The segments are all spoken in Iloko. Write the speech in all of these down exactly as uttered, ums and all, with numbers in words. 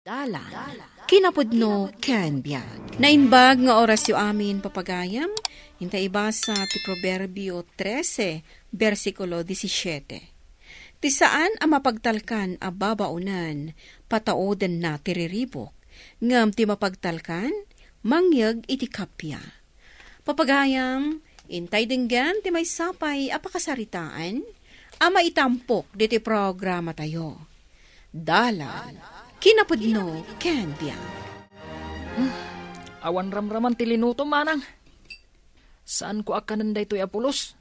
Dalan, kinapudno ken biag. Naimbag nga orasyo amin, papagayam, inta ibasa ti Proverbio trese, bersikulo disisiete. Ti saan a mapagtalkan a babaonen, pataodenna ti riribuk, ngem ti mapagtalkan, mangyeg iti kappia. Papagayam, intay denggen ti maysa pay a pakasaritaan a maitampok ditoy programatayo. Dalan, kinapudno ken biag. Awan ramraman ti linutom, manang. Saanko a kanen daytoy a pulos.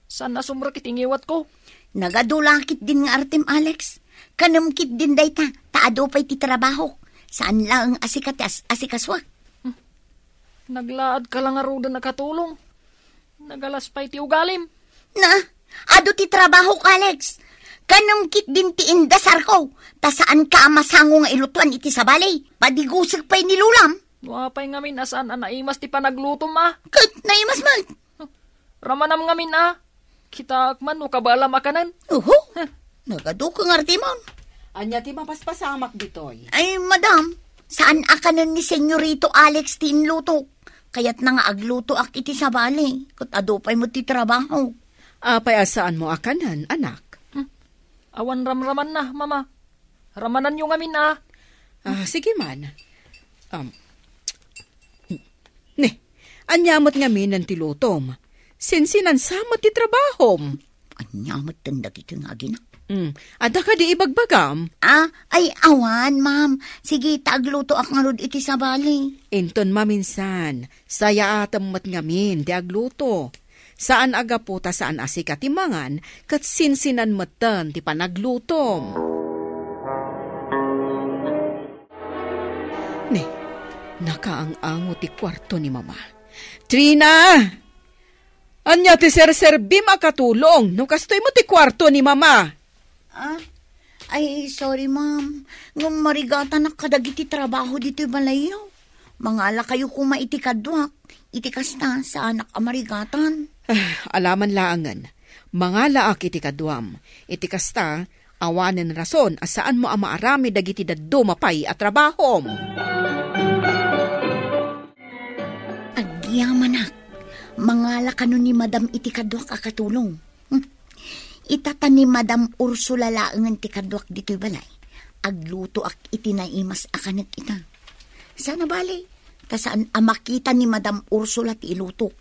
Saan a sumrek iti ngiwatko. Nagadu la ketdin nga artem, Alex. Kanem ketdin dayta, ta adu pay ti trabaho. Saan laeng a sika ti as-, asikasuak. Naglaadka la ngaruden a katulong. Nagalas pay ti ugalim. Na, adu ti trabahok, Alex. Kanem ketdin ti indasarko, ta saanka a masango nga ilutuan iti sabali. Padigusek pay ni lolam. No apay ngamin a saan a naimas ti panaglutom, a? Ket naimas met. Ramanam ngamin, a? Kitaak man no kabaelam a kanen. Uho. Huh. Nagadu ka nga artimon. Ania ti mapaspasamak ditoy? Ay, madam, saan a kanen ni Senyorito Alex ti inluto. Kayatna nga aglutoak iti sabali, ket adu pay met ti trabaho. Apay a saanmo a kanen, anak? Hmm. Awan ramramanna, mama. Ramananyo ngamin, a? Ah, sige man. Um, ne, ania met ngamin ti lutom? Sinsinan sa met ti trabahom? Ania met ten dagitoy nga agina? Mm. Adda kadi ibagbagam? Ah, ay, awan, ma'am. Sige, ta aglutoak ngarud iti sabali. Inton maminsan, sayaatem met ngamin ti agluto. Saan a gapu ta saan a sika ti mangan, ket sinsinan metten ti panaglutom. Ne, nakaang-ango ti kuarto ni Mama. Trina! Ania ti serserbim a katulong no kastoy met ti kuarto ni Mama? Ah? Ay, sorry, ma'am. Ngem marigatanak kadagiti trabaho ditoy balayyo. Mangalakayo koma iti kaduak. Iti kasta, saanak a marigatan. Ah, alaman laengen. Mangalaak iti kaduam. Iti kasta, awanen rason a saanmo a maaramid dagiti dadduma pay a trabahom. Agyamanak, mangala kano ni Madam iti kaduak a katulong. Hmm. Ita ta ni Madam Ursula laengen ti kaduak ditoy balay. Aglutoak iti naimas a kanek ita. Sana bale, ta saan a makita ni Madam Ursula ti ilutok.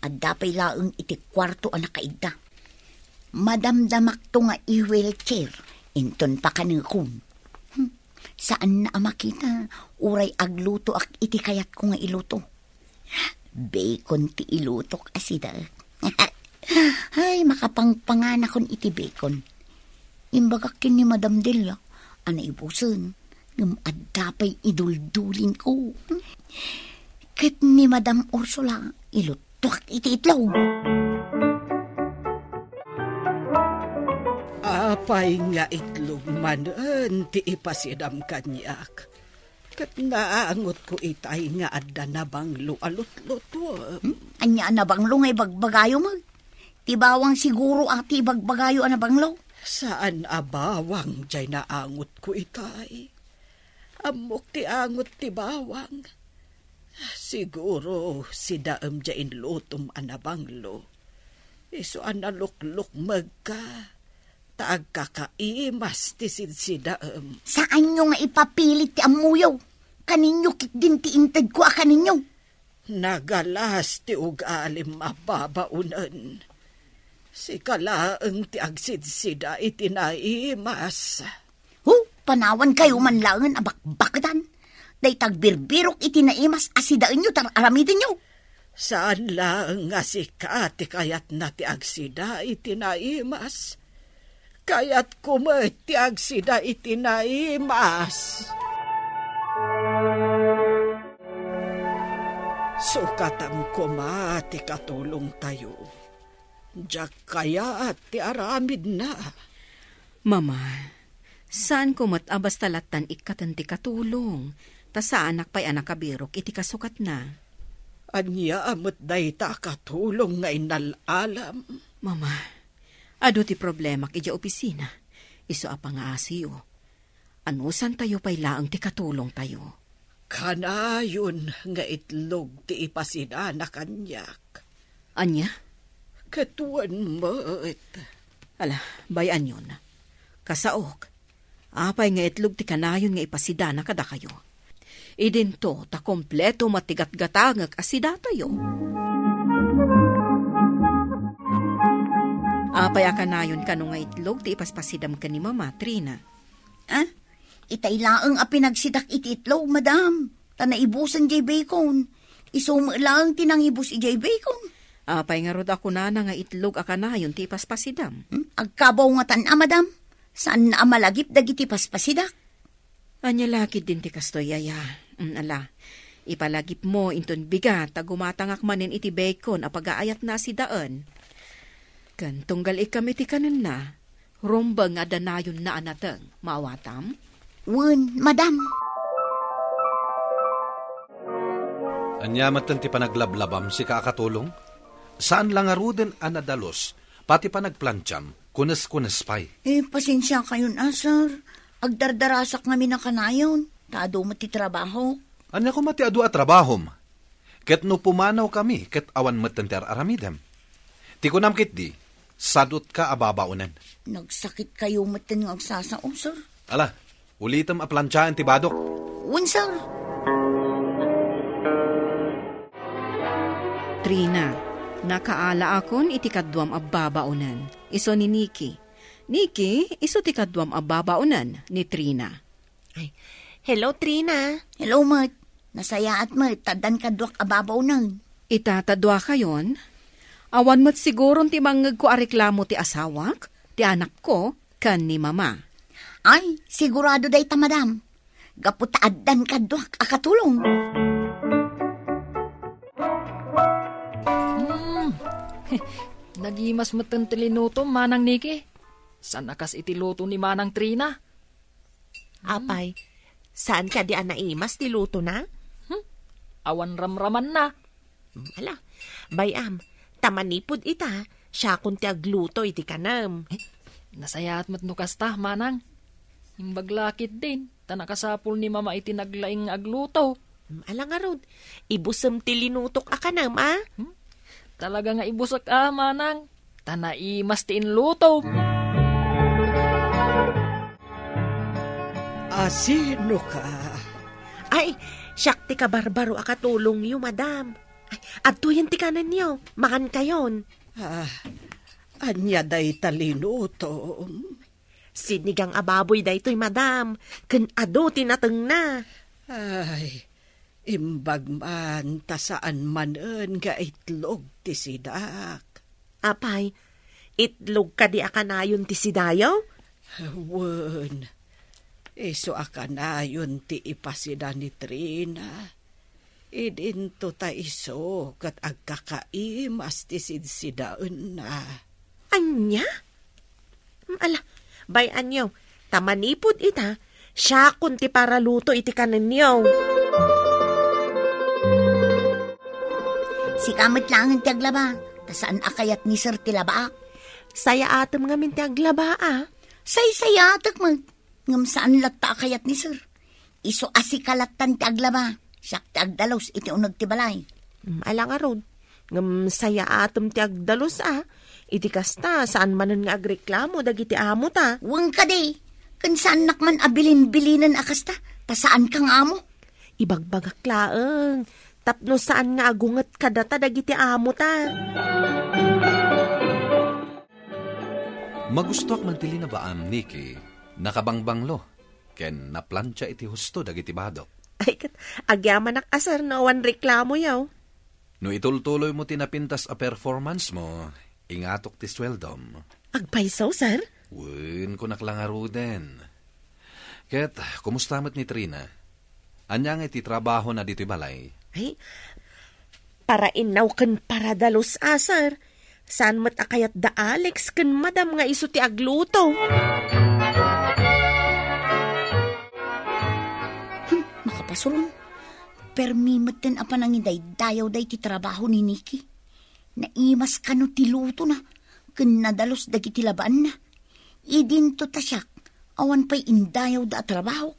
Adda pay laeng iti kuarto a nakaigda. Madamdamakto nga i-wheelchair, inton pakanekon. Hmm. Saan a makita, uray aglutoak iti kayatko nga iluto. Bacon ti ilutok a sida. Ay, makapangpanganakon iti bacon. Imbagak ken ni Madam Delia, a naibusen, ngem adda pay iduldulinko. Ket ni Madam Ursula, ilutok iti itlog. Apay nga itlog manen ti ipasidam kaniak? Ket naangotko itay nga adda nabanglo a lutluto. Hmm? Ania a nabanglo nga ibagbagayo met? Ti bawang siguro a ti ibagbagayo a nabanglo. Saan a bawang jay naangotko itay. Ammok ti angot ti bawang. Siguro sidaem jay inlutom a nabanglo. Isu a naluklukmegka. Ta agkakaimas ti sidsidaem. Saanyo nga ipapilit ti ammoyo. Kaninyo ketdin ti intedko a kaninyo. Nagalas ti ugalim a babaonen. Sika laeng ti agsidsida iti naimas. Hu, panawankayo man laengen a bakbaketan. Dayta agbirbirok iti naimas a sidaenyo ta aramidenyo. Saan laeng nga sika ti kayatna ti agsida iti naimas. Kayatko met ti agsida iti naimas. Sukatam koma ti katulongtayo. Diak kayat ti aramidna. Mama, saanko met a basta lattan ikkaten ti katulong, ta saanak pay a nakabirok iti kasukatna. Ania met dayta a katulong nga innal-alam? Mama, adu ti problemak idiay opisina. Isu a pangaasiyo. Anusantayo pay laeng ti katulongtayo. Kanayon nga itlog ti ipasidana kaniak. Ania? Ket wen met. Ala, bay-anyon. Kasaok, apay nga itlog ti kanayon nga ipasidana kadakayo? Idinto ta kompleto met ti gatgatangek a sidatayo. Apay a kanayon kano nga itlog ti ipaspasidam ken ni Mama, Trina? Ah? Itay laeng a pinagsidak iti itlog, madam. Ta naibusen jay bacon. Isu met laeng ti nangibus ijay bacon. Apay ngarud a kunana nga itlog a kanayon ti ipaspasidam? Hmm? Agkabaw ngatan a, madam. Saan a malagip dagiti paspasidak. Ania la ketdin ti kastoy, yaya? Mm, ala, ipalagipmo inton bigat ta gumatangak manen iti bacon a pagaayatna a sidaen. Ken tunggal ikkam iti kanenna, rumbeng nga adda nayonna a nateng. Maawatam? Wen, madam. Ania metten ti panaglablabam, sika a katulong? Saan la ngaruden a nadalus, pati panagplantiam, kunes-kunes pay. Eh, pasensiakayon a, sir. Agdardarasak ngamin a kanayon, ta adu met ti trabaho. Ania koma ti adu a trabahom? Ket no pumanawkami ket awan metten ti ar-aramidem. Ti kunam ketdi, sadutka a babaonen. Nagsakitkayo metten nga agsasao, sir. Ala, ulitem a plantiaen ti badok. Wen, sir. Trina, nakaalaakon iti kaduam a babaonen. Isu ni Nikki. Nikki, isu ti kaduam a babaonen ni Trina. Ay, hello, Trina. Hello met. Nasayaat met ta addan kaduak a babaonen. Ita ta duakayon, awan met siguron ti mangngegko a reklamo ti asawak, ti anakko, ken ni Mama. Ay, sigurado dayta, madam. Gapu ta addan kaduak a katulong. Hmm. Nagimas metten ti linutom, Manang Nikki. Saan a kas iti luto ni Manang Trina. Apay, saan kadi a naimas ti lutona? Hmm? Awan ramramanna. Hmm, ala, bay-am, ta manipud ita, siakon ti agluto iti kanem. Eh, nasayaat met no kasta, Manang. Imbag la ketdin, ta nakasapul ni Mama iti naglaing nga agluto. Hmm, ala ngarud, ibusem ti linutok a kanem, a? Hmm? Talaga nga ibusek a, Manang. Ta naimas ti inluto. Asino ka? Ay, siak ti kabarbaro a katulongyo, madam. Ay, adtoyen ti kanenyo, mangankayon. Ah, ania dayta linutom? Sinigang a baboy daytoy, madam, ken adu ti natengna. Ay, imbag man ta saan manen nga itlog ti sidak. Apay, itlog kadi a kanayon ti sidayo? Wen, isu a kanayon ti ipasida ni Trina. Idinto ta isu ket agkakaimas ti sidsidaenna. Ania? Mm, ala, bay-anyo, ta manipud ita, siakon ti paraluto iti kanenyo. Sika met laengen ti aglaba, ta saan a kayat ni Sir ti labaak. Sayaatem ngamin ti aglaba, a? Saysayaatek met. Ngem saan latta a kayat ni Sir. Isu a sika lattan ti aglaba, siak ti agdalus iti uneg ti balay. Mm, ala ngarud. Ngem sayaatem ti agdalus a. Iti kasta, saan manen nga agreklamo dagiti amota. Wen kadi, ken saannak man a bilinbilinen a kasta, ta saanka nga amo. Ibagbagak laeng, tapno saan nga agunget kadata dagiti amota. Magustoak man ti linabaam, Nikki. Nakabangbanglo ken naplantia iti husto dagiti badok. Ay, ket agyamanak a, sir, no awan reklamoyo. No itultuloymo ti napintas a performance mo, ingatok ti sueldom. Agpayso, sir? Wen, kunak la ngaruden. Ket, kumusta met ni Trina? Ania nga iti trabahona ditoy balay? Ay, parainnaw ken paradalus a, sir. Saan met a kayat da Alex ken Madam nga isu ti agluto. Hmm, makapasuron. Permi metten a panangidaydayaw daydi trabaho ni Nikki. Naimas kano ti lutona ken nadalus dagiti labaanna. Idinto ta siak, Awan pay indayawda a trabaho.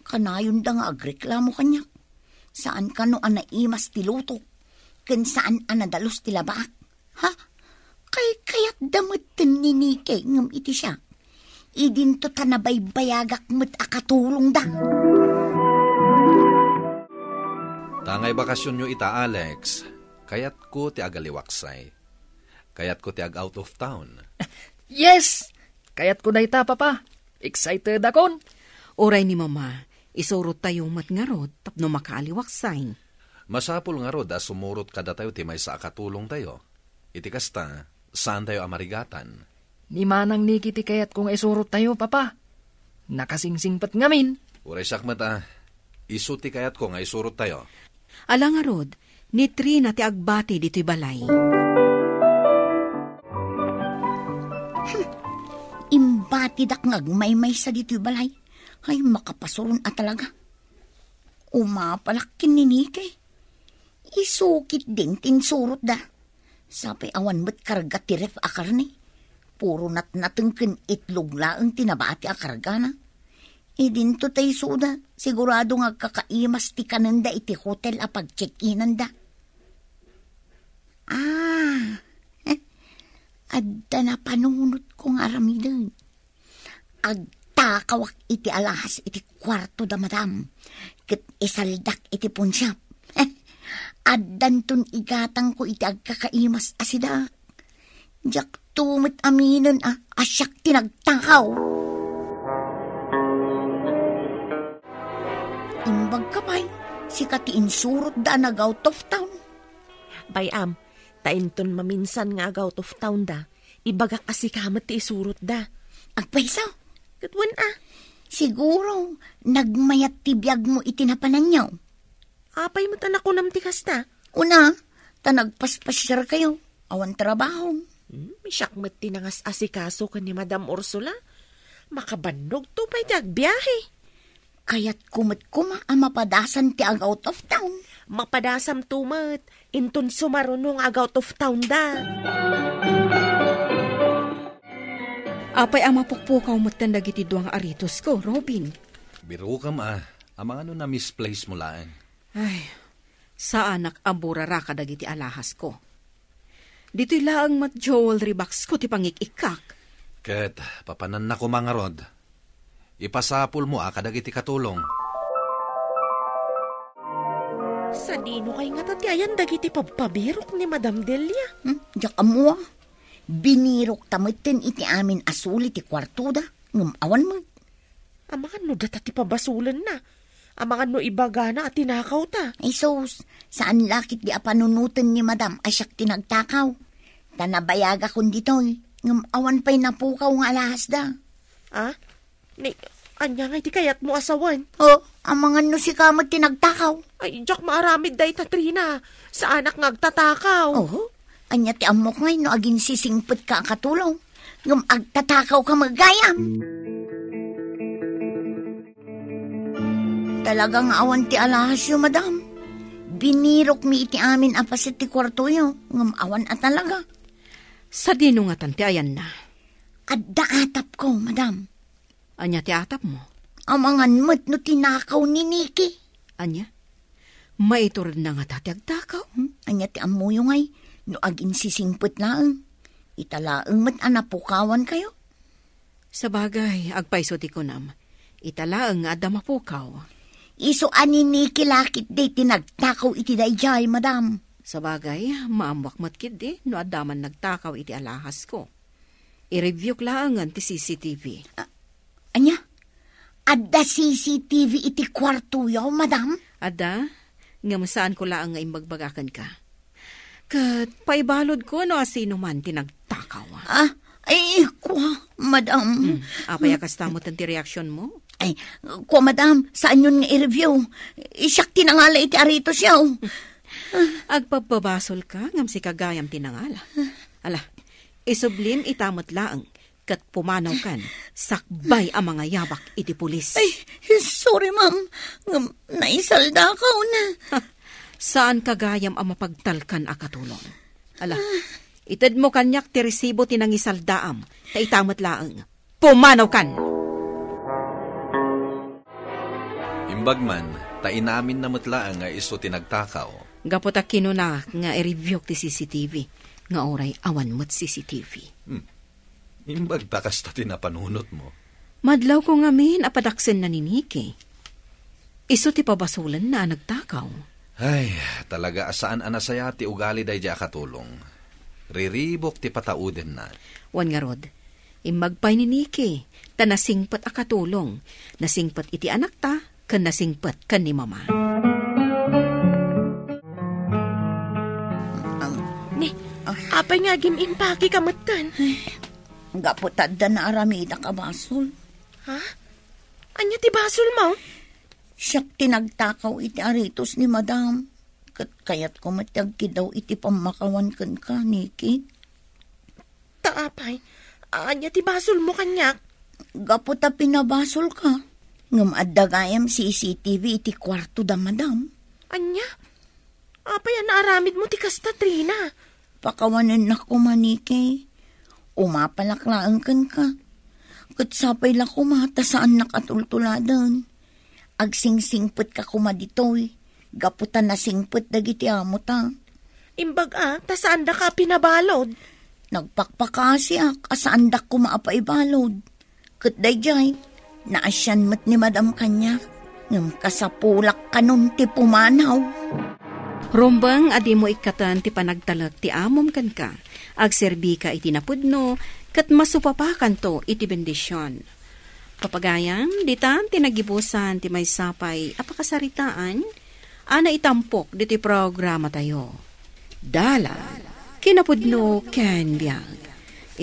Kanayonda nga agreklamo kaniak. Saan kano a naimas ti lutok, ken saan a nadalus ti labaak. Ha? Kaykayatda metten ni Nike ngem iti siak, idinto ta nabaybayagak met a katulongda. Ta nga ibakasionyo ita, Alex, kayatko ti agaliwaksay. Kayatko ti ag-out of town. Yes! Kayatko dayta, Papa. Excited akon. Uray ni Mama, isurottayo met ngarud tapno makaaliwaksay. Masapul ngarud a sumurot kadatayo ti maysa a katulongtayo. Iti kasta, saantayo a marigatan. Ni Manang Niki ti kayatko nga isurottayo, Papa. Nakasingsingpet ngamin. Uray siak met a, isu ti kayatko nga isurottayo. Ala ngarud, ni Trina ti agbati ditoy balay. Hmm, imbatidak nga agmaymaysa ditoy balay. Ay, makapasuron a talaga. Umapalak ken ni Nike. Isukit din ti insurotda. Sapay awan met karga ti ref a karne. Puro natnateng ken itlog laeng ti nabati a kargana. Idinto ta isuda, sigurado nga agkakaimas ti kanenda iti hotel a pag-check-inanda. Ah, eh, adda napanunotko nga aramiden. Agtakawak iti alahas iti kuarto da madam, ket isaldak iti punsiap. Addanton igatangko iti agkakaimas a sidak. Diak tumet aminen a, a siak ti nagtakaw. Imbag ka pay, sika ti insurotda a nag-out of town. Bay-am, ta inton maminsan nga ag-out of town da, ibagak a sika met ti isurotda. Agpayso? Ket wen a. Siguro, nagmayat ti biagmo iti napananyo. Apay met a nakunam ti kasta? Una, ta nagpaspasiarkayo. Awan trabaho. Hmm, siak met ti nangas-asikaso ken ni Madam Ursula. Makabannogto pay ti agbiahe. Kayatko met koma a mapadasam ti ag-out of town. Mapadasamto met, inton sumaruno nga ag-out of town da. Apay a mapukpukaw metten dagiti dua nga aritosko, Robin? Birokam a, amangan no na-misplace mo laeng. Ay, saanak a burara kadagiti alahasko. Ditoy laeng met jewelry boxko ti pangik-ikkak. Ket papananna koma ngarud. Ipasapulmo a kadagiti katulong. Sadino kay ngata ti ayan dagiti pabpabirok ni Madam Delia? Hmm, diak ammo a. Binirokta metten iti amin a suli ti kuartoda, ngem awan met. Amangan no data ti pabasolenna. Amangan no ibagana a tinakawta. Ay sus, saan la ketdi a panunoten ni Madam a siak ti nagtakaw. Ta nabayagakon ditoy, ngem awan pay napukaw nga alahasda. Ah? Ni, ania ngay ti kayatmo a sawen? Oh, amangan no sika met ti nagtakaw. Ay, diak maaramid dayta, Trina. Saanak nga agtatakaw. Oh, ania ti ammok ngay no aginsisingpetka a katulong? Ngem agtatakaw ka met gayam. Talaga nga awan ti alahasyo, madam. Binirokmi iti amin a paset ti kuartoyo, ngem awan a talaga. Sadino ngatan ti ayanna? Adda atapko, madam. Ania ti atapmo? Amangan met no tinakaw ni Niki. Ania? Maituredna ngata ti agtakaw? Hmm? Ania ti ammoyo ngay no aginsisingpet laeng? Ita laeng met a napukawankayo. Sabagay, agpayso ti kunam. Ita laeng nga adda mapukaw. Isu a ni Niki la ketdi ti nagtakaw iti daydiay, madam. Sabagay, maammoak met ketdi no adda man nagtakaw iti alahasko. I-reviewk laengen ti C C T V. A-, ania? Adda C C T V iti kuartoyo, madam? Adda, ngem saanko laeng nga imbagbagakenka. Ket paibaludko no asino man ti nagtakaw. Ah, ay, kua, madam. Hmm, apay a kasta met ti reaksionmo? Ay, kua, madam, saanyon nga i-review. Siak ti nangala iti aritosyo. Agpabpabasolka, ngem sika gayam ti nangala. Ala, isublim ita met laeng, ket pumanawkan, sakbay a mangayabak iti pulis. Ay, sorry, ma'am. Ngem, naisaldakon. Ha, saanka gayam a mapagtalkan a katulong. Ala, itedmo kaniak ti resibo ti nangisaldaam, ta ita met laeng. Pumanawkan! Pagman, ta inaminna met laeng nga isu ti nagtakaw. Gapu ta kinuna nga i-review ti C C T V, nga uray awan met C C T V. Hmm. Imbag ta kasta ti napanunotmo. Madlawko ngamin a padaksenna ni Nikki. Isu ti pabasolenna a nagtakaw. Ay, talaga a saan a nasaya ti ugali daydi a katulong. Riribuk ti pataudenna. Wen ngarud, imbag pay ni Nikki, ta nasingpet a katulong. Nasingpet iti anakta, ken nasingpet ken ni Mama. Ni, apay nga agim-impakeka metten? Gapu ta adda naaramidak a basol. Ha? Ania ti basolmo? Siak ti nagtakaw iti aritos ni Madam. Ket kayatko met ti agkiddaw iti pammakawan kenka, Nikki. Ta apay, ania ti basolmo kaniak? Gapu ta pinabasolka, ngem adda gayam C C T V iti kuarto da Madam. Ania? Apay a naaramidmo ti kasta, Trina? Pakawanennak koma, Nikki. Umapalak laeng kenka. Ket sapay la koma ta saannak a tultuladen. Agsingsingpetka koma ditoy, gapu ta nasingpet dagiti amota. Imbag a, ta saandaka a pinabalod. Nagpakpakaasiak a saandak koma a paibalod. Ket daydiay, naasian met ni Madam kaniak, ngem kasapulak kanon ti pumanaw. Rumbeng a dimo ikkaten ti panagtalek ti amom kenka. Agserbika iti napudno, ket masupapakanto iti bendision. Papagayam, ditan ti nagibusan ti maysa pay a pakasaritaan a naitampok ditoy programatayo. Dalan, kinapudno ken biag.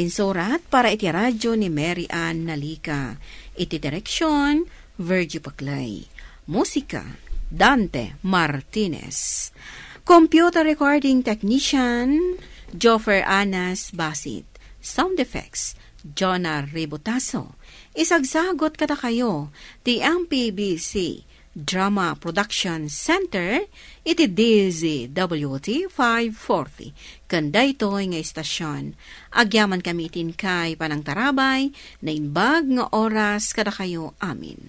Insurat para iti radyo ni Mary Ann Nalica. Iti direksion, Virgie Paclay. Musika, Dante Martinez. Computer recording technician, Joffer Anas Basit. Sound effects, Jonah Ributaso. Isagsagot kadakayo ti M P B C Drama Production Center iti D Z W T five forty. Ken daytoy nga istasyon, agyamankami iti inkay panangtarabay, naimbag nga oras kadakayo amin.